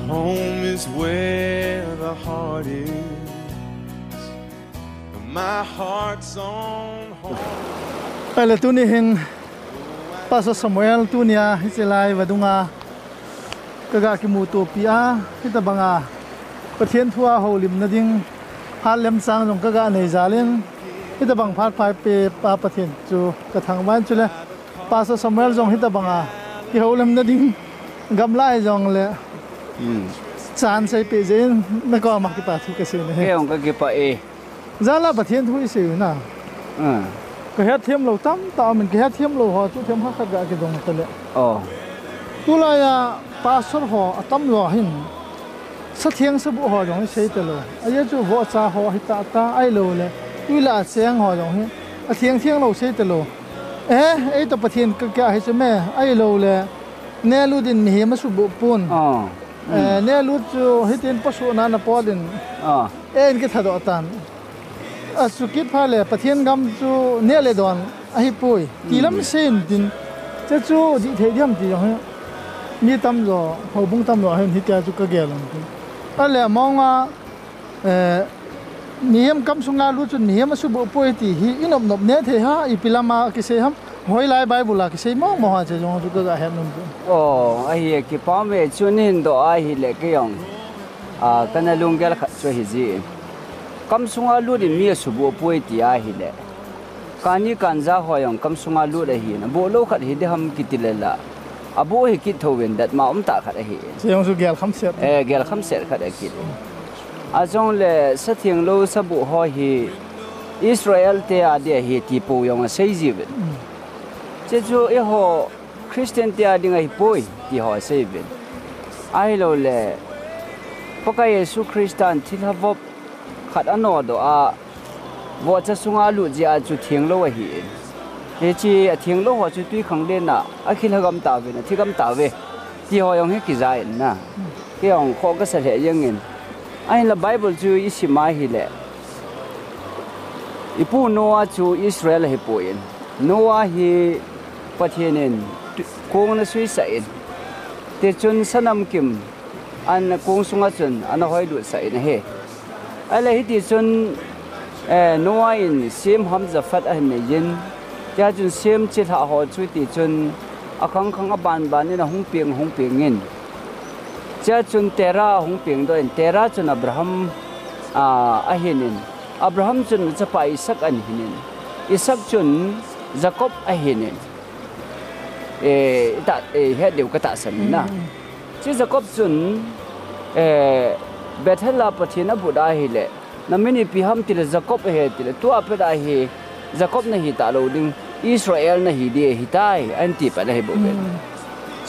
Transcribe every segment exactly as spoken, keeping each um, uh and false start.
Home is where the heart is. My heart's on home. Ahile tuni hin Pastor Samuel tunia hiche lai vadunga kaga kimutopi a, hitabanga Pathen thua houlimna ding hat lemchang jong kaga nei jal in, hitabang phat phaipe pa Pathen chu kathangvah in, chule Pastor Samuel jong hitabanga kihoulimna ding gamla jongle chan seipeh jeh in nakoma kipa thu kasei nahi. Kei jong kakipah e. Jala Pathen thu isei u na. Kahet them lou tamtah umin, kahet them lou ho chu themkhat khat ga kidong tale. Tulai a pastor ho atamjo hin satheng sabuh ho jong isei talou. Ajeh chu vohcha ho hitahtah ahiloule twi lah a cheng ho jong hi atheng theng lou sei talou. Eh, eito Pathen kakah hichu me, ahiloule nehlut in mihem asubuh pon. Nehlut chu hitin posuhna napot in, eh, in kithadoh tan. Achukit phat le Pathen gam chu neh le don ahipoi ti lam sei intin, chuche chu dih thei diham ti jong hi mi tamjo, houbung tamjo hin hitia chu kagel un tin. Ahile amonga mihem kamsunga lut chun mihem asubuh poi ti hi inop nop neh thei ha, ipi lama kisei ham, hoilai Bible a kisei mong mong ha, che jong chu kaga het nom chu. Ahi, kipah e, chu nahin doh ahile kei jong kana lunggel khat chu ahijin, kamsunga lut in mi asubuh poi ti ahile, kani kanja ho jong kamsunga lut ahin, aboh lou khat hi diham kiti le la, aboh hi kit thouvin datmo umtah khat ahin. Che jong chu gel khamset khat akit. Ajongle satheng lou sabuh ho hi Israel te a dia ahi ti pou jong asei jiuvin. Che chu eiho Christian te a ding ahipoi ti ho asei uvin. Ahiloule Pakai Jesu Christan thilha vop khat anodoh a, vohcha sunga alut jeh a chu thenglou ahin. Hiche atheng lou ho chu twikhanglen a akilha gam tauvin, athi gam tauve ti ho jong hi kija in na. Kei jong khoh kasa lheh jengin. Ahinla Bible chu isim ahile, ipu Noah chu Israel ahipoi. Noah hi Pathen in kong ana suisah in, tichun sanamkim ana kong sunga chun ana hoilutsah in ahi. Ahile hitichun Noah in Shem ham Japheth ahin neiyin, tia chun Shem chilhah ho chu tichun akhang khang abanban in ahung peng, ahung pengin, tia chun Terah ahung pengdoh in, Terah chun Abraham ahinin, Abraham chun achapa Isaac ahin hinin, Isaac chun Jacob ahinin, ita het diu katahsan in na. Hiche Jacob chun Bethel a Pathen abut ahile, namin ipi ham tile Jacob ahi tile, tua pet a hi Jacob nahi talou ding, Israel nahi ding ahitai, ahin tipat ahibouve.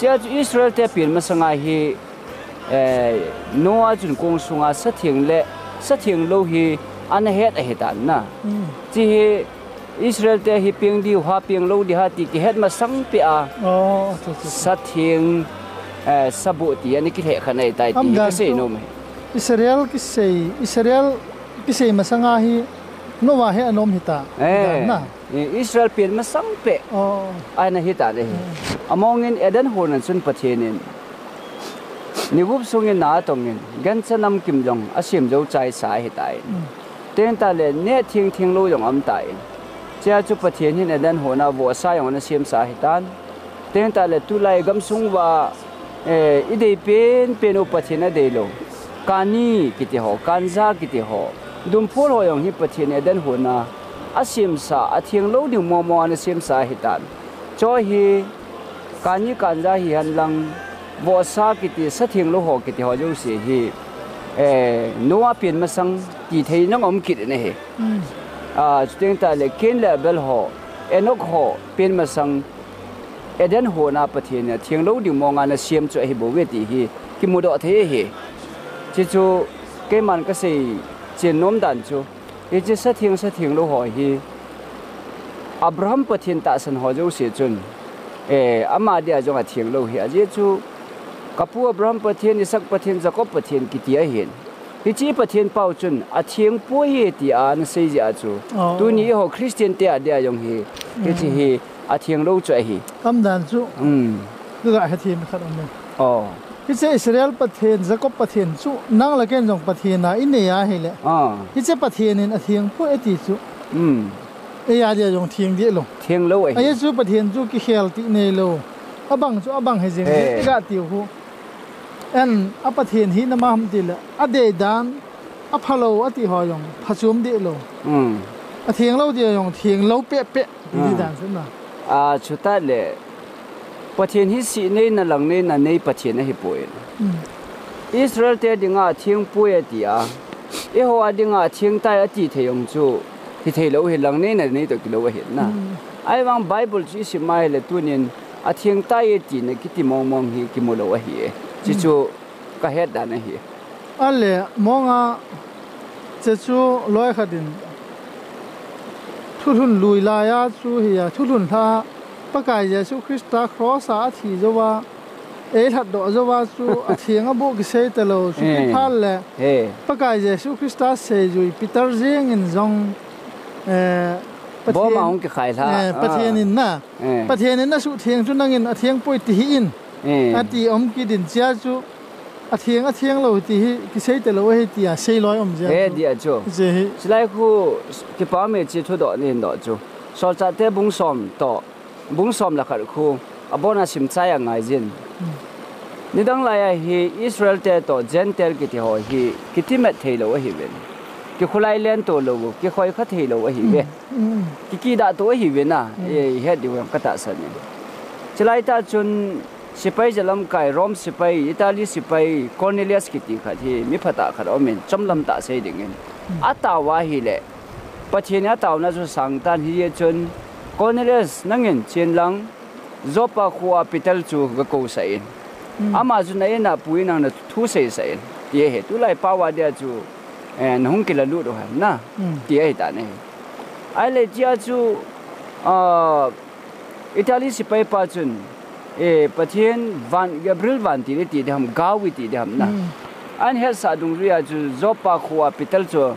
Chea chu Israel te apen masanga hi Noah chun kong sunga satheng le satheng lou hi ana het ahitan na. Hiche hi Israel te hi peng diu ham peng lou ding ham ti kihet masang peh a, satheng, saboh ti ana kilheh khan ahitai ti hi kasei nom e. Israel kisei, Israel kisei masanga hi Noah hi ana um hita, na. Israel pen masang peh ana hitan ahi. Amongin Eden hon a chun Pathen in ni gup sungin na atongin, gancha namkim jong asem jou chaisa ahitai. Tengtah le neh thengtheng lou jong aumtai. Chea chu Pathen hin Eden hon a vohsa jong ana semsa ahitan. Tengtah le tulai gamsung uva idei penpen u Pathen adeilou, kani kiti ho, kanja kiti ho, dumphol ho jong hi Pathen in Eden hon a asemsa, atheng lou ding mong mong a ana semsa ahitan. Chu hi kani kanja hihen lang, vohsa kiti, satheng lou ho kiti ho jouse hi Noah pen masang ti thei jong aum kit in ahi. Chuteng tah le Cain le Abel ho, Enoch ho pen masang Eden hon a Pathen in atheng lou ding mong a ana sem chu ahibouve ti hi kimudoh thei ahi. Hiche chu keiman kasei chen nom dan chu, hiche satheng satheng lou ho hi Abraham Pathen tahsan ho jouse chun ama dia jong atheng lou ahi. Ajeh chu kapu Abraham Pathen, Isaac Pathen, Jacob Pathen kiti ahin. Hiche Pathen pau chun atheng poi tia ana sei jeh a chu, tuni eiho Christian te adia jong hi hiche hi atheng lou chu ahi. Umdan chu kaga hethem khat aume. Hiche Israel Pathen, Jacob Pathen chu nang le ken jong Pathen a inei ahile. Ah. Hiche Pathen in atheng poi ati chu. Hmm. Eia dia jong theng deh lou. Theng lou ahi. Ajeh chu Pathen chu kikhel ti neilou. Abang chu abang hijeng. He. Ti ga tiu hu. An a Pathen hina ma ham tile. Adei dan, aphalou ati ho jong phachom deh lou. Hmm. Atheng lou dia jong theng lou pehpeh. Ti dan chu na. Ah, chuta le. Pathen hi sih neina, lang neina nei Pathen ahipoi. Hmm. Israel te dinga atheng poi ati a. Eiho a dinga atheng tai ati thei jong chu. Hithei lou hi lang neina nei toh kilou ahi na. Hmm. Ahivang Bible chu isim a ahile tunin atheng tai tina kiti mong mong hi kimu lou ahi e. Chuchu kahet dan ahi. Ale, mong a, chuchu loi khat in. Thulhun lui lai a chu hi a, thulhun lha, Pakai Jesu Christa cross a athi jou a, eilhat doh jou a chu, atheng a bu kisei talou, chu Eh. Kiphat le. Eh. Pakai Jesu Christa seijui, Peter jeng in jong, eh, Bom a Pathen, hung kikhai lha. Eh, Ah. Pathen in na. Eh. Pathen in asuhtheng chu nangin atheng poi ti hih in. Eh. Ati um kit in chia chu atheng, atheng lou ti hi kisei talou ahi tia sei loi um jia Eh, chu. Dia chu. Hiche hi. Chulai khu kipa me chi thudoh nin doh chu. Solchahte bung som toh, bung som le khat khu abon a sim chai angai jin. Hmm. Nidang lai a hi Israel te toh Gentile kiti ho hi kitimet thei lou ahi uvin. Kikhulai len to lou, kikhoi kha thei lou ahi uve. Hmm. Hmm. Kikidah to ahi uvin a, Hmm. eh, ihet diu jong katahsan in. Chulai tah chun Sepai jalamkai, Rome sepai, Italy sepai, Cornelius kiti khat hi, mi phatah khat aumin, chomlam tah sei dingin. Hmm. Atao ahile, Pathen in ataona chu sangtan hijeh chun, Cornelius, nangin chen lang, Joppa khoa Peter chu gakousah in. Hmm. Ama chu na in a pui in nang nathu seisah in. Ti ahi, tulai pao a dia chu, eh, nahung kilalut u ham na. Hmm. Ti ahitan ahi. Ahile chia chu, ah, Italy sepai pa chun, eh, Pathen van, Gabriel vantil iti ding ham, gao iti ding ham na. Hmm. Ahin hetsah dungjui a chu Joppa khoa Peter chu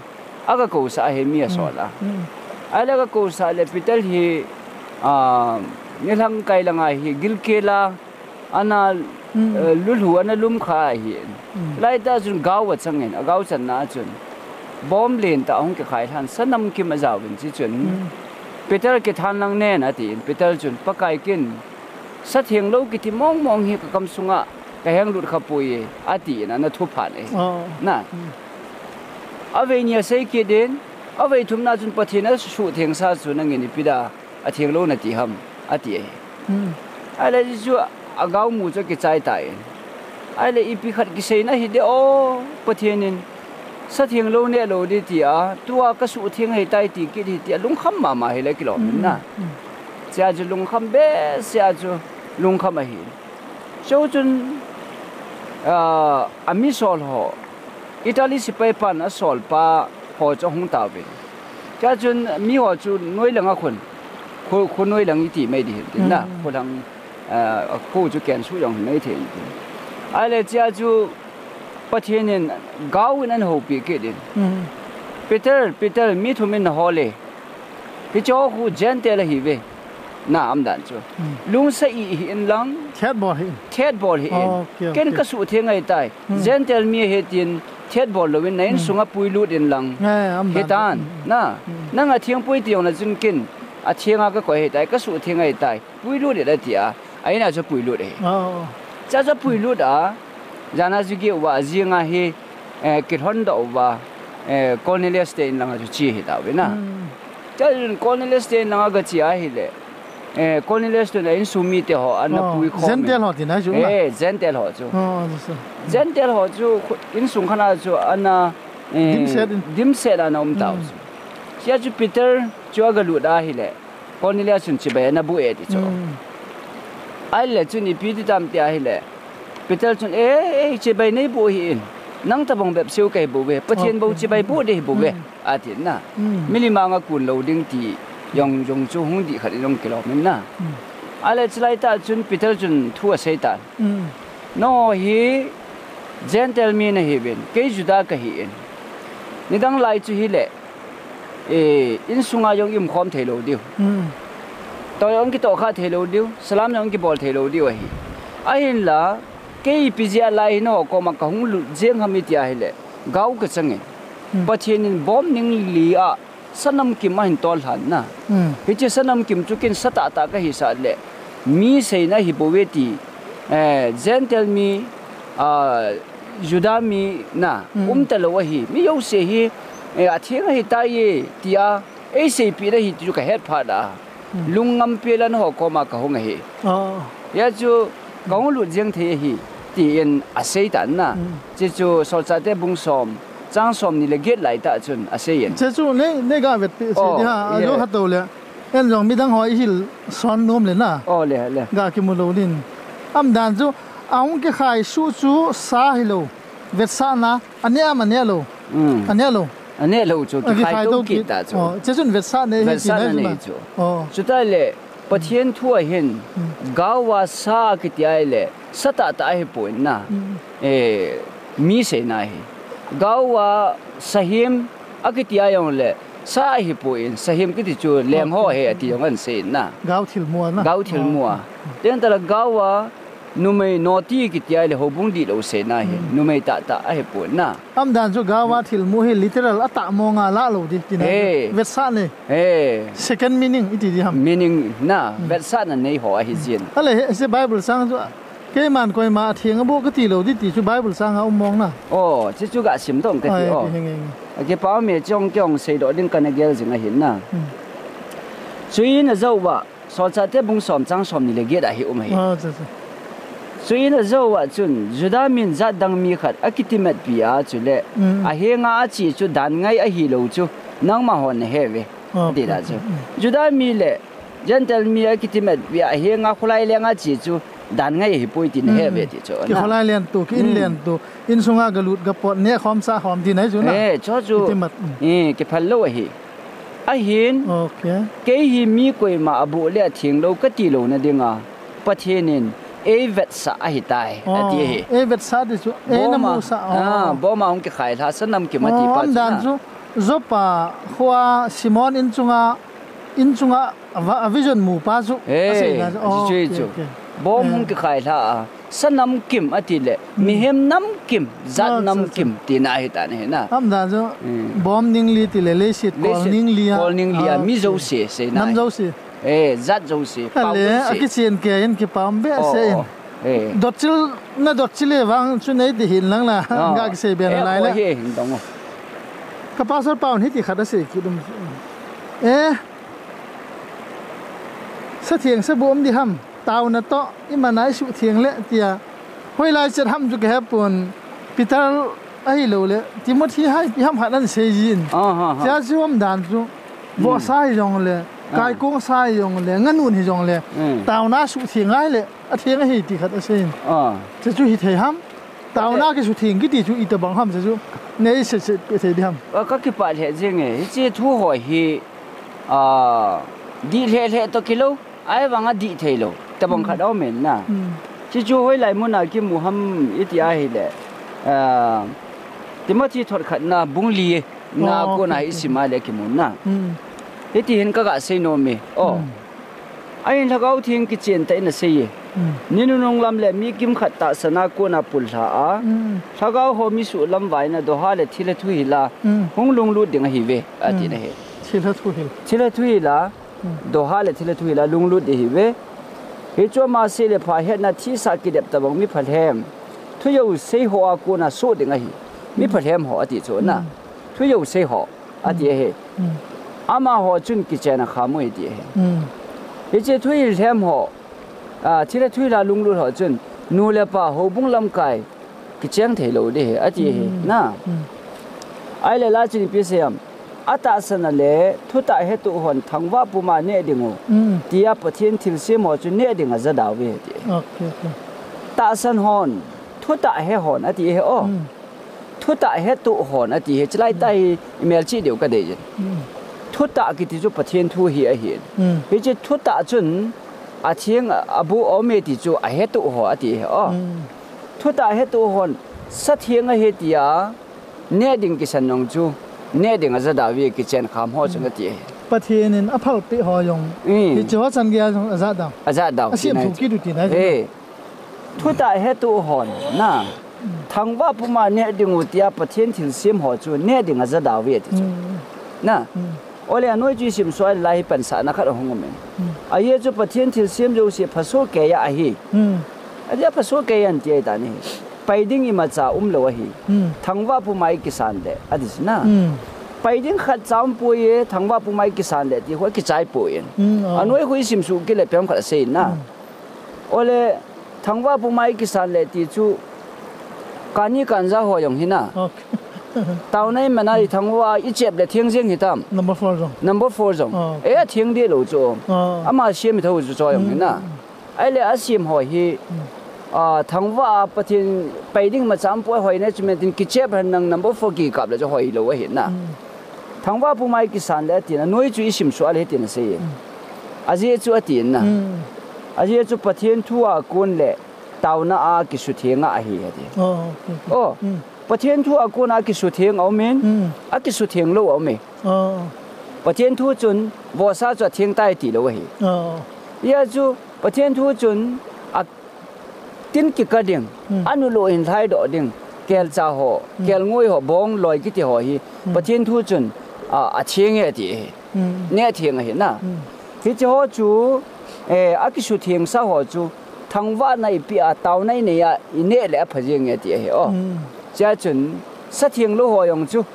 agakousah ahi mi asol a. Hmm. Hmm. Ahile agakousah le Peter hi, ah, nilhang kai langa hi gilkel a, ana, Hmm. eh, lulhu ana lum kha ahi. Hmm. Laitah chun gao achang in, agao channa a chun. Bom lentah ahung kikhai lhan, sa namkim ajao vin chi chun. Hmm. Peter kithan lang nen ati in, Peter chun, Pakai kin, sa theng lou kiti mong mong hi kakam sunga kaheng lut kha poi e, ati in, ana thuphan e. Oh. Na. Hmm. Avei ni asei kit in, avei thumna chun Pathen asuhtheng sa chu nangin ipi dia atheng lou nati ham, ati ahi. Hmm. Ahile chu agao mu chu akichai tan. Ahile ipi khat kiseina hi de o, Pathen in sa theng lou neh lou ding tia, tua kasuhtheng ahitai ti kit hi tia, lungkham mama hile kilom in na. Hmm. Hmm. Chia chu lungkham behseh a chu lungkham ahi. Chuchun, ah, ami sol ho, Italy sepai pan asol pa ho chu ahung tauvin. Chuchun mi ho chu noi lang a khun, khu, khu noi lang iti mai ding hin tin na, Hmm. khu lang, ah, khu chu ken su jong hin mai thei in tin. Ahile chia chu Pathen in gao in ana houpi kit in. Hmm. Peter, Peter, mi thum in nahol e. Hicheho khu Gentile ahiuve. Na umdan chu. Hmm. Lungsa ihih in lang. Thetbol hih in. Thetbol hih in. Oh, okay, okay. Ken kasuhtheng ahitai. Hmm. Gentile mi ahi tin thetbol louvin na Hmm. insunga puilut in lang. Eh, umdan. Hitan. Hmm. Na. Hmm. Nang atheng poi ti jong na chun ken atheng a kakoi ahitai, kasuhtheng ahitai. Puilut in atia. A in a chu puilut ahi. Oh. Cha chu puilut a. Jan a chu geh uva, ajing a hi, eh, kilhon doh uva, eh, Cornelius te in langa chu che ahi tauve na. Hmm. Chuin Cornelius te in langa gache ahile, eh, Cornelius te in a insung mite ho ana Oh, pui khom in. Gentile ho tina chu na? Eh, Gentile ho chu. Oh, that's so. Gentile ho chu khu-, insung khat a chu ana, eh, Dimset in. Dimset a ana um tau Hmm. chu. Chia chu Peter chu agalut ahile. Cornelius chun chibai ana boh e ti chu. Hmm. Ahile chun ipi ti tam ti ahile. Peter chun, "Eh, eh, chibai nei boh hih in. Nang tabang bep seiu kahi bouve. Pathen bou Okay. chibai boh ding ahi bouve." Hmm. Ati na. Hmm. Milim anga kun lou ding ti jong jong chu hung dih khat in jong kilom in na. Hmm. Ahile chulai tah chun Peter chun thu asei tan. Hmm. Nangho hi Gentile mi nahiuvin, kei Juda kahi in. Nidang lai chu hile, eh, insunga jong i umkhom thei lou diu. Hmm. Toh jong kitohkhah thei lou diu, salam jong kibol thei lou diu ahi. Ahinla, Kei ipi jeh a lai hi nangho koma kahung lut jeng ham iti ahile, gao kachang e. Hmm. Pathen in bom ning li a, sa namkim ahin tol lhan na. Hmm. Hiche sa namkim chu ken sa tahtah kahisah le, mi seina hi bou ve ti, eh, Gentile mi, ah, Juda mi na, Hmm. um talou ahi. Mi jouse hi, eh, atheng ahitai e, tia, eiseipeh na hi ti chu kahet phat a. Hmm. Lungngam pela nangho koma kahung ahi. Oh. Hia chu kahung lut jeng thei ahi, tin asei tan na. Hmm. Hiche chu Solchahte bung som, chang somni le get lai tah chun asei in. Hiche chu nei, nei ga vetpeh thei Oh, di ha, a jo yes. khat tou le. Ken jong midang ho ihil son nom le na. Oh, le, le. Ga kimu lou din. Aum dan chu, ahung kikhai suh chu sa hilou. Vetsahna, aneh am, aneh lou. Hmm. Aneh lou. Aneh lou chu, A kikhai kikhai tou tou kit kit. tah chu. Oh, hiche chun vetsahna hi Vetsahna tina nei chu. chu. Oh. Chutah le, Pathen thu a hin, Hmm. gao a sa kiti ahile, sa tahtah ahipon na. Hmm. Eh, mi seina ahi. Gao a sahem akiti a jong le, sa ahipon, sahem kiti chu lem ho Okay. he ati jong ahin sei na. Gao thilmu a na. Gao thilmu a. Oh. Tin tah le gao a numei naughty kiti ahile houbung dihlou seina ahi. Hmm. Numei tahtah ahipon na. Aum dan chu gao a thilmu hi literal a tah mong a la lou di tina. Hey. Vetsahna. Hey. Second meaning iti di ham. Meaning na, Hmm. vetsahna nei ho ahi jin. Ale, hiche Bible chang chu, keiman koima atheng abou kati lou di ti chu Bible chang a um mong na. Oh, hiche chu ga sim tong kati Ai, oh. kihing, hing. Akipa me chong kiong seidoh ding kana gel jing ahin na. Hmm. Chuin ajou a, Solchahte bung som chang somni le get a hi um ahi. Ah, cha, cha. Chuin ajou a chun, Juda min jat dang mi khat akitimatpi a chule, Hmm. ahenga ache chu dan ngai ahilou chu, nangma hon nahe uve. Ah, Ati da okay. chu. Hmm. Juda mi le Gentile mi akitimatpi a, ahenga kholai lenga che chu dan ngai ahipoi ti nahe Hmm. uve ti chu, Ki na. kholai len tu, ki in Hmm. len tu, insunga galut gapot, neh khom sah khom ti nahi chu na. Eh, chu chu. Kitimat. Hmm. Eh, kiphal lou ahi. Ahin, Okay. kei hi mi koima aboh le atheng lou kati louna dinga, Pathen in eivetsah ahitai, Oh, ati ahi. eivetsah ti chu, Boma, einamusah, oh. ah, boma hung kikhai lha, sa namkim ati Oh, pa aum chu dan na. chu, Joppa khoa Simon in chunga, in chunga a va-, a vision mu pa chu, Eh, asei na chu. a chu Oh, chu okay, chu. okay. Bom Eh. hung kikhai lha a, sa namkim ati le, Hmm. mihem namkim, jat Ah, cha, namkim, cha. tina ahi tan ahi na. Aum dan chu, Hmm. bom ning li ti le, leiset kol Leiset ning li a. kol ning li a, Ah, mi okay. jouse, sei na Nam ahi. jouse. Eh, jat jouse, pau Ale, jouse. akichen kei in kipa um be Oh, sei in. oh. Eh. Dotchil, na dotchil le vang chu nei ti hin lang na. Oh. Ga kisei be Eh, na lai oh, le. he, hin dong oh. Ka pastor pa un hiti khat asei kit um. Eh. Sa theng sa bu um di ham. Taona toh, i mana i suhtheng le, tia. Hoilai chet ham chu kahepon, Peter ahilou le, Timothy hai, ipi ham khat ahin sei jin. Ah, ha, ha. Tia chu aum dan chu, Hmm. vohsa hijong le, Ah. kaikong sa hijong le, nganun hijong le, Hmm. taona suhtheng ngai le, atheng ahi ti khat asei in. Ah. Tia chu hithei ham, taona kisuhtheng kiti chu itobang ham, tia chu, nei seiset peh thei di ham. Ah, ka kipah lheh jeng e, hiche thu ho hi, ah, dih lheh lheh toh kilou. Ahivanga dih theilou, tabang Hmm. khat aum in na. Hmm. Hichu hoilai muna kimu ham iti ahile, ah, Timothy thot khatna bung li na Oh, kona okay, hi okay. isim a le kimu na. Hmm. Hiti hin kaga sei nom e. Oh. Hmm. Ahin Lhagao Theng kichen tah in asei e. Hmm. Ni nunung lam le mi kimkhat tahsan a kona pullha a. Hmm. Lhagao ho mi suhlamvai na doha le thilha thuhil a. Hmm. Hung lunglut ding ahiuve. Ati Hmm. na hi. Thilha thuhil. Thilha thuhil a. Hmm. Doha le thilha thuhil a lunglut ding ahiuve. Hichu ama seh le pha hetna thisah kidep tabang mi phalhem. Thujou sei ho a kona soh ding ahi. Mi Hmm. phalhem ho ati chu na. Hmm. Thujou sei ho ati Hmm. ahi. Hmm. Amaho chun kichen a kham u ati ahi. Hmm. Hiche thuhil lhem ho. A, thilha thuhil a lunglut ho chun. Nu le pa houbung lamkai. Kicheng theilou ding ahi, ati ahi. Hmm. Na. Hmm. Ahile la chun ipi asei em. Atahsan a le, thutah hetoh hon thangvah puma neh ding u. Hmm. Tia Pathen thilsem ho chu neh ding aja dauve, ati. Okay, okay. Tahsan hon, thutah he hon, ati he o. Hmm. Thutah hetoh hon, ati he. Chulai tah hi, imelchih diu kadei jin. Hmm. Thutah kiti chu Pathen thu hi ahi. Hmm. Hiche thutah chun, atheng, abu ome ti chu, ahetoh ho, ati he o. Hmm. Thutah hetoh hon, sa theng ahi tia, neh ding kisan nung chu, neh ding aja dauve kichen kham ho chu nati ahi. Pathen in aphalpeh ho jong, Mm. hiche ho chan gei a jong aja dau. Aja dau, Asem tina thu chu. kit u tina chu. Eh. Thutah hetu hon, na. Thangvah puma neh ding u tia Pathen thilsem ho chu neh ding aja dau ve ti chu. Na. Ole anoi chu isim suh a lai hi pansahna khat ahung um in. Ajeh chu Pathen thilsem jouse phasoh kei a ahi. Ajeh phasoh kei a an ti ahi ta ni. Pai ding imacha umlou ahi. Thangvah puma ikisan le, ati si na. Pai ding khatcha umpoi e, thangvah puma ikisan le ti ho kichai poi in. Anoi ho isim suh kit le pem khat asei na. Ole, thangvah puma ikisan le ti chu, kani kanja ho jong hi na. Taona iman a i thangvah a ichep le theng jeng hitam. Number four jong. Number four jong. E, atheng deh lou chu. Ama sem i tho chu chu jong hi na. Ahile asem ho hi, a, thangvah a Pathen pai ding macha umpoi hoi na chu men tin kichep hen nang number four kikap le chu hoilou ahi na. Thangvah puma ikisan le atin, anoi chu isim suh a le hitin asei e. Ajeh chu atin na. Ajeh chu Pathen thu a kon le taona a kisutheng a ahi ati. O, Pathen thu a kon a kisutheng a um in, akisutheng lou a um e. Pathen thu chun vohsa chu atheng tai ti lou ahi. Hia chu Pathen thu chun a tin kika ding, anu lou hin lhaidoh ding, kelcha ho, kelngoi ho, bong loi kiti ho hi, Pathen thu chun, a, atheng e ati ahi. Neh theng ahi na. Hiche ho chu, e, akisuthengsa ho chu, thangvahna ipeh a, taona inei a, ineh le apha jeng e ati ahi o. Chea chun, satheng lou ho jong chu,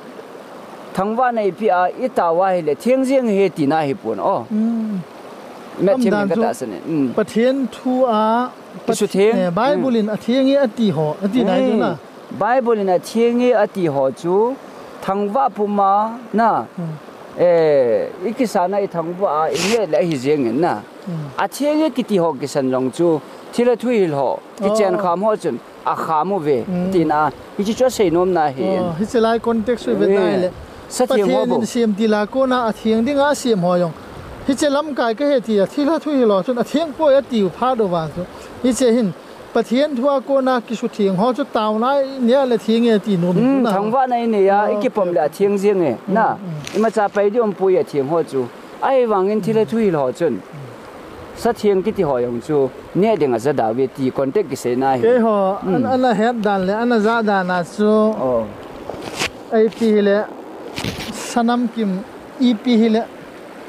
thangvahna ipeh a, itao a hile, theng jeng ahi tina ahipon o. Imat theng ding katahsan e. Pathen thu a, Kisutheng. Bible in atheng e ati ho, ati nai chu na. Bible in atheng e ati ho chu, thangvah puma na, e, ikisan a ithangvah a, ineh le ahi jeng in na. Atheng e kiti ho kisan jong chu, thilha thuhil ho, kichen kham ho chun, akham uve, tina, hiche chu asei nomna ahi. Hiche lai context u ivet na hile. Satheng ho bou. Pathen in sem til a kona atheng dinga asem ho jong. Hiche lamkai kahi tia, thilha thuhil ho chun atheng poi atiu phat uva chu. Hiche hin, Pathen thu a kona kisutheng ho chu taona inei a le theng e ati nom chu na. Thangvahna inei a, ikipom le atheng jeng e, na. Imacha pai ding umpoi atheng ho chu. Ahivangin thilha thuhil ho chun. Satheng kiti ho jong chu, neh ding aja dau ve ti context kisei na ahi. Keiho, ana het dan le, ana jah dan a chu. Ipi hile, sanamkim, ipi hile,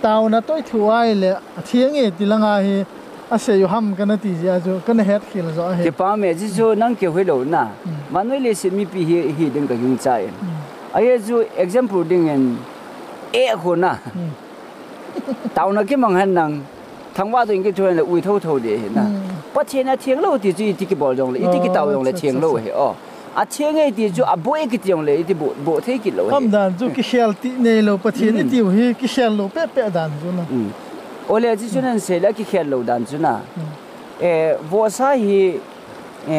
taona toithu ahile, atheng e ti langa hi, asei u ham kana ti jeh a chu, kana het khel joh ahi. Kipah me, hiche chu nang keu hilou na. Vannoi leiset mipi hi, hi ding kagingcha in. Ajeh chu example dingin, eh khu na. Taona kimang hen nang, thangvah toh in kithu hen le ui thotho ding ahi na. Pathen atheng lou ti chu iti kibol jong le, iti kitao jong le theng lou ahi o. Atheng e ti chu aboh e kiti jong le, iti boh, boh thei kit lou ahi. Ham dan chu kikhel ti neilou, Pathen itiu hi kikhel lou pehpeh dan chu na. Ole, hiche chu nan sei le kikhel lou dan chu na. E, vohsa hi, e,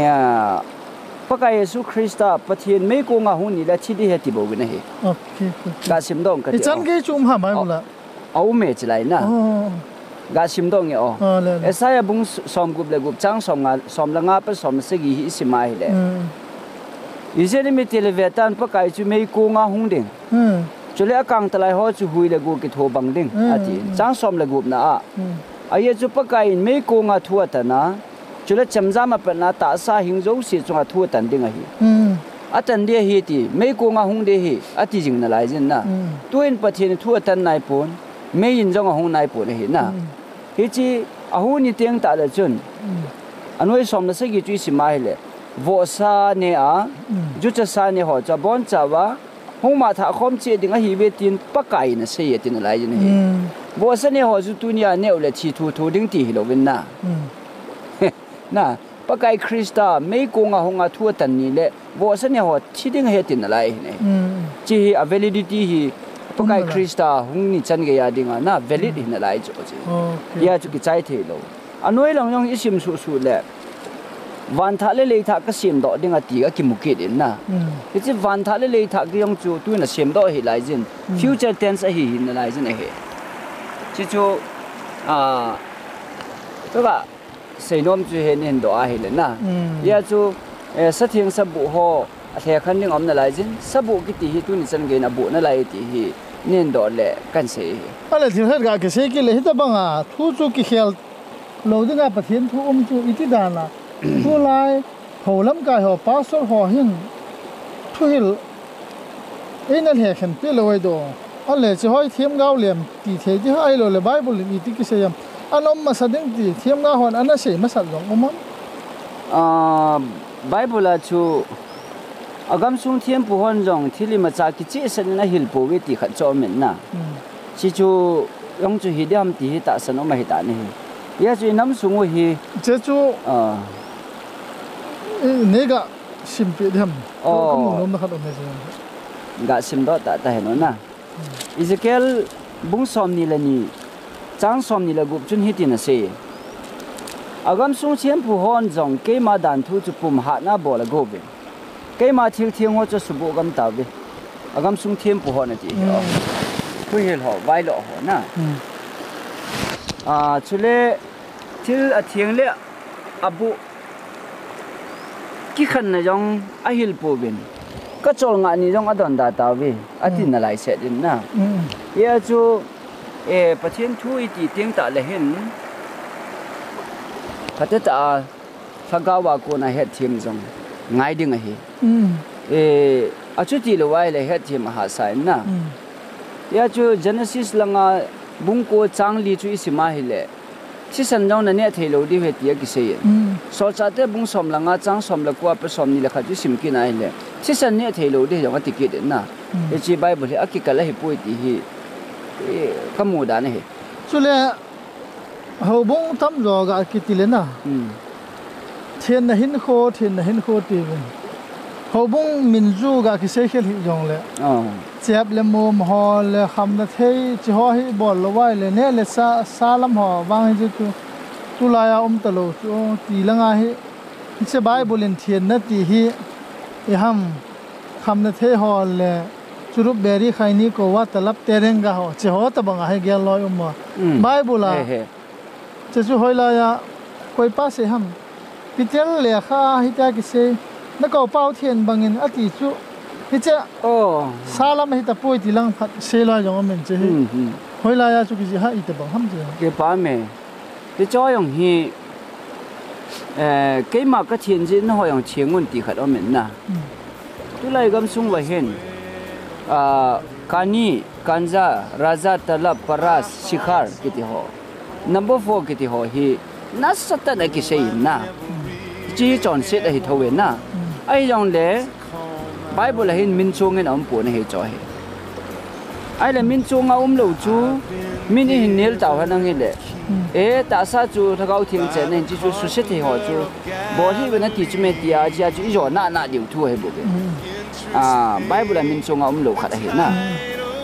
Pakai Jesu Christa Pathen meikong a hung ni le thi ding ahi ti bou vin ahi. Gasim dong kati. Ichan gei chu um ham Bible a. Aum e chilai na. Gasim dong e o. Isaiah bung s-, som gup le gup chang som nga, som le nga pat som le sagi hi isim a hile. Ijeh inem itile vetan Pakai chu meikong a hung ding. Chule akang talai ho chu hui le go kitho bang ding, ati. Chang som le gupna a. Ajeh chu Pakai in meikong a thu atan a, chule chemjam a patna tahsa hing jouse chunga thu atan ding ahi. Atan ding ahi ti, meikong a hung ding ahi, ati jing nalai jin na. Tuin Pathen thu atan naipon, mei in jong ahung naipon ahi na. Hiche ahung ni teng tah le chun. Anoi som le sagi chu isim a hile. Vohsa ne a, juchasa ne ho chu abonchauva, hung ma thah khom cheh ding ahiuve tin Pakai in asei e ti nalai jin ahi. Vohsa ne ho chu tunia neh u le thi thotho ding ti hilou vin na. Na, Pakai Christa meikong a hung a thu atan ni le, vohsa ne ho thi ding ahi ti nalai ahi ne. Hiche hi a validity hi Pakai Christa hung ni chan gei a dinga na valid hi nalai chu chu. Hia chu kichai thei lou. Anoi lang jong isim suh suh le. Van thah le lei thah kasem doh ding ati akimu kit in na. Hiche van thah le lei thah kijong chu tuin asem doh ahi lai jin. Future tense ahi hi nalai jin ahi. Hiche chu, a, Seinom chu hi nahin doh ahile na. Hia chu, eh, satheng sabuh ho, alhekhen ding aum nalai jin. Sabuh kiti hi tuni chan geiyin abuh nalai ti hi nahin doh le kahin sei hi. Ahile thil khat ga kisei kit le hitabanga thu chu kikhel lou dinga Pathen thu um chu iti dan a Tulai ho lamkai ho, pastor ho hin thuhil eina lhekhen peh lou ahi do. Ahile hiche ho hi themgao lem ti thei ding ham, ahilou le Bible in iti kisei ham, ana um masa ding ti themgao hon ana sei masat jong um am? Ah, Bible a chu agamsung thempu hon jong thil imacha kichehsel in ahil pouve ti khat chu aum in na. Hiche chu jong chu hi ding ham ti hi tahsan um ahi tan ahi. Hijeh chun inam sung u hi. Hiche chu, ah, nei ga simpeh ding ham? Oh. Kamu nomna khat um e chu. Ga simdoh tah tah hen o na. Ezekiel bung somni le ni, chang somni le gup chun hitin asei. Agamsung thempu hon jong keima danthu chu pum hatna bol a agouvin, keima thil theng ho chu asuboh gam tauve. Agamsung thempu hon ati hi. Thuhil ho, vailou ho na. Ah, chule thil atheng le aboh kikhenna jong ahil pouvin, kacholngah ni jong adonda tauve, ati nalai set in na. Hia chu, eh, Pathen thu iti teng tah le hin, phatah a lhagao a kona hetthem jong ngai ding ahi. Eh, achuti lou ahile hetthem ahahsa in na. Hia chu Genesis langa bung ko chang li chu isim ahile, thisan jong naneh thei lou diu ahi ti akisei in. Solchahte bung som le nga chang som le ko a pat somni le khat chu isim kit na ahile, thisan neh thei lou ding jong ati kit in na. Hiche Bible hi akikal ahipoi ti hi, eh, kamu dan ahi. Chule houbung tamjo ga kiti le na, thenna hinkho, thenna hinkho tiuvin. Houbung min chu ga kisei khel hih jongle, chep le mum ho le khamna thei hiche ho hi bol lou ahile, neh le chah, sa lam ho vang hiche chu tulai a um talou chu ti langa hi, hiche Bible in thenna ti hi iham, khamna thei ho le churup, beri, khaini, kowa, talap, terengah ho, hiche ho tobang ahi gel loi um a. Bible a hiche chu hoilai a, koipa sei ham? Peter lekha a hitia kisei, nakou pau then bangin ati chu, hiche sa lam ahi tapoi ti lang phat sei loi jong um in hiche hi. Hoilai a chu kijih ham, itobang ham chu? Kipa me. Hiche jong hi, eh, keima kathen jeh in nangho jong thengun ti khat um in na. Tulai gamsung uva hin, ah, kani, kanja, raja, talap, paras, shikhar kiti ho, number four kiti ho hi nasatah in akisei in na. Hiche hi chonset ahi thou ve na. Ahijongle Bible a hin min chong in aum pon ahi chu ahi. Ahile min chong a umlou chu min ihin nel tau hen ahile, eh, tahsa chu Lhagao Theng chenna hin hiche chu suse thei ho chu bol hih uvin ati chu me tia, hichea chu ijo nana diu thu ahi bouve. Ah, Bible a min chong a umlou khat ahi na.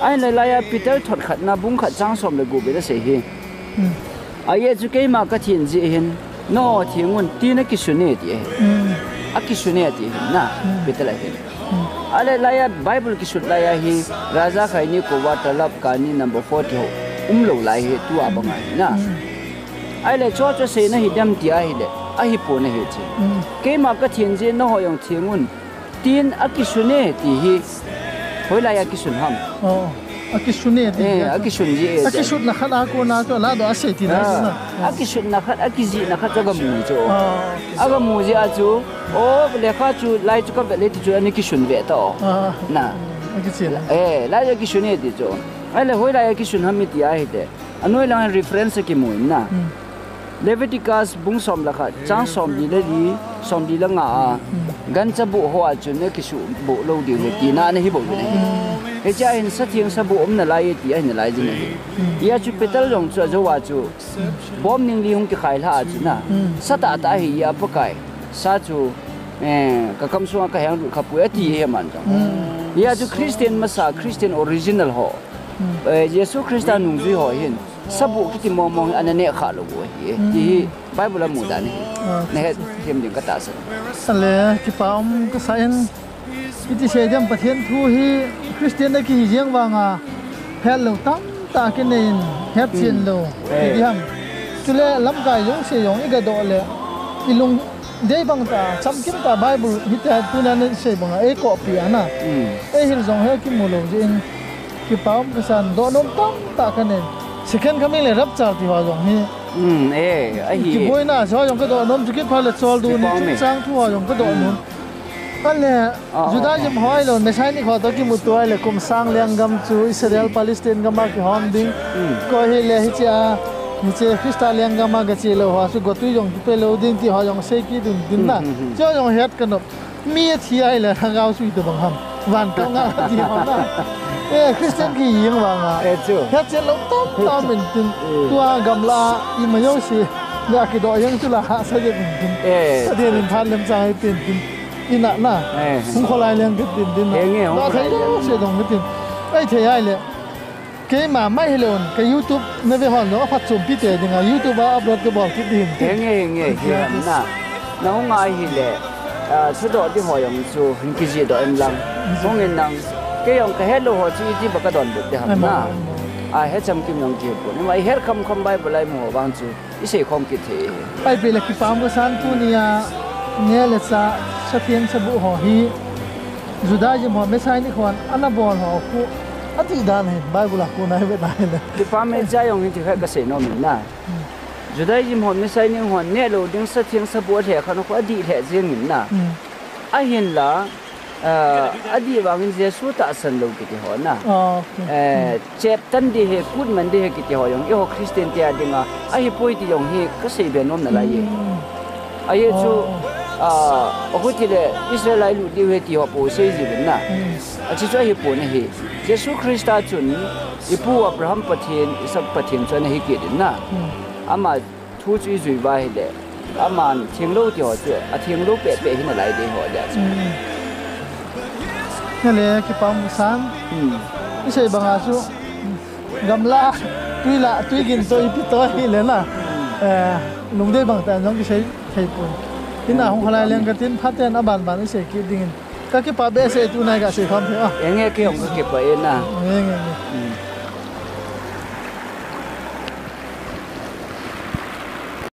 Ahile laiya Peter thot khatna bung khat chang som le gup in asei hi. Ajeh chu keima kathen jeh hin nangho thengun tin akisun e ti ahi. Akisun e ati hin na, Peter a hin. Ahile laiya Bible kisut laiya hi raja, khaini, kowa, talap, kani, number four ti ho umlou lai hi tua banga hi na. Ahile chuche chu aseina hi dem ti ahile, ahipon ahi chu. Keima kathen jeh in nangho jong thengun tin akisun e ti hi hoilai a kisun ham? Akisun e ti. Eh, akisun jeh e. Akisutna khat a kona chu aladoh asei tina chu na. Akisutna khat, akijihna khat chu agamu chu. Agamu jeh a chu, o, lekha chu lai chu kavet le ti chu ana kisun ve ta o. Na. Eh, lai chu akisun e ti chu. Ahile hoilai a kisun ham iti ahile, anoi lang reference akimu in na. Leviticus bung som le khat, chang somli le li, somli le nga a, gancha boh ho a chun nakisuboh lou diu ahi tina ana hi bou jin ahi. Hichea hin satheng saboh umna lai e ti ahi nalai jin ahi. Hia chu Peter jong chu ajou a chu, bom ningli hung kikhai lhah a chu na, sa tahtah ahi a Pakai, sa chu, eh, kakam sunga kaheng lut khapoi ati ahi aman jong. Hia chu Christian masa, Christian original ho, eh, Jesu Christa nungjui ho hin saboh kiti mong mong hi ana neh khah lou u ahi, ti hi Bible a mudan ahi. Nahethem ding katahsan. Ale, kipa um kasa in, iti sei ding ham, Pathen thu hi Christian akihi jeng vanga hetlou tamtah kinei in, hetchen lou ti ding ham? Chule lamkai jouse jong igadoh le, ilung dei bang tah, chamkim tah Bible hitia tuna nasei banga eikohpi a na, eihil jong hi akimu lou jeh in, kipa um kasan, dohnom tamtah kanei. Second coming le rapture ti ho jong hi Hmm, eh, ahi. Kiboina chu jong kadoh nom, chukit phat le choldo ni chungchang thu a jong kadoh nom. Ahile, Judaism ho ahilou, Messianic ho toh kimuto ahile, kum sang lenggam chu Israel, Palestine gam a kihom ding. Ko ahile hiche a, hiche Christa lenggam a gache lou ho chu gotwi jong kipe lou ding ti ho jong sei kit ding tin na. Chu jong het kanop. Mi athi ahile lhagao sui tobang ham. Van kap nga ti ho na. Eh, Christian kijing vang a. Eh, chu. Hetchen lou tamtah um in tin. Tua gamla ima jouse. Nia kidoh jeng chu la hahsa jeng in tin. Eh. Pathen in phat lemchang eipen tin. Ina na. Eh. Hung kholai leng kit tin tin na. Henge, hung kholai leng. Thei jouse dong kit tin. Eithei ahile. Keima mai hilou in, ka YouTube na ve hon jong aphatchompi te dinga, YouTube a upload kabol kit ding. Henge, henge, hihen na. Nahung ahile, ah, thudoh di ho jong chu, hin kijihdoh in lang. Hung in nang, kei jong kahet lou ho chu iti ba kadonbut ding ham na. Ai, hecham kim jong kihepon. Ima ihet khamkham Bible a imu ho vang chu. Isei khom kit thei. Pai pe le kipah um kasan tunia, neh le chah, satheng sabuh ho hi, Judaism ho, Messianic hon, ana bol ho khu, adih dan hi, Bible a khu nai vet nai le. Kipah me cha jong hin ti khat kasei nom in na. Judaism hon, Messianic hon, neh lou ding satheng sabuh alheh khan khu adih lheh jeng in na. Ahinla, Ah, adih vangin Jesu tahsan lou kiti ho na. Ah, okay. Eh, chep tan di hi, kut man di hi kiti ho jong, eiho Christian te a dinga, ahipoi ti jong hi, kasei be nom nalai e. Ahi chu, ah, ahuti le Israel a ilut diu hi ti ho po sei jiuvin na. Achi chu ahipon ahi. Jesu Christa chun, ipu Abraham Pathen, Isaac Pathen chu ana hi kit in na. Ama Thu chu ijui uva ahile, aman thenglou ti ho chu, athenglou pehpeh hi nalai ding ho dia chu. Nale, kipah um kasan. Isei banga chu, gamla, twi la, twi gin toh, ipi toh ahile na. Eh, lungdei bang tah in jong kisei thei poi. Ina hung kholai leng katin, phaten aban ban isei kit dingin. Kakipah behseh, tunai kasei khom thei a. Enge, kei jong kakipah e na. Enge, enge.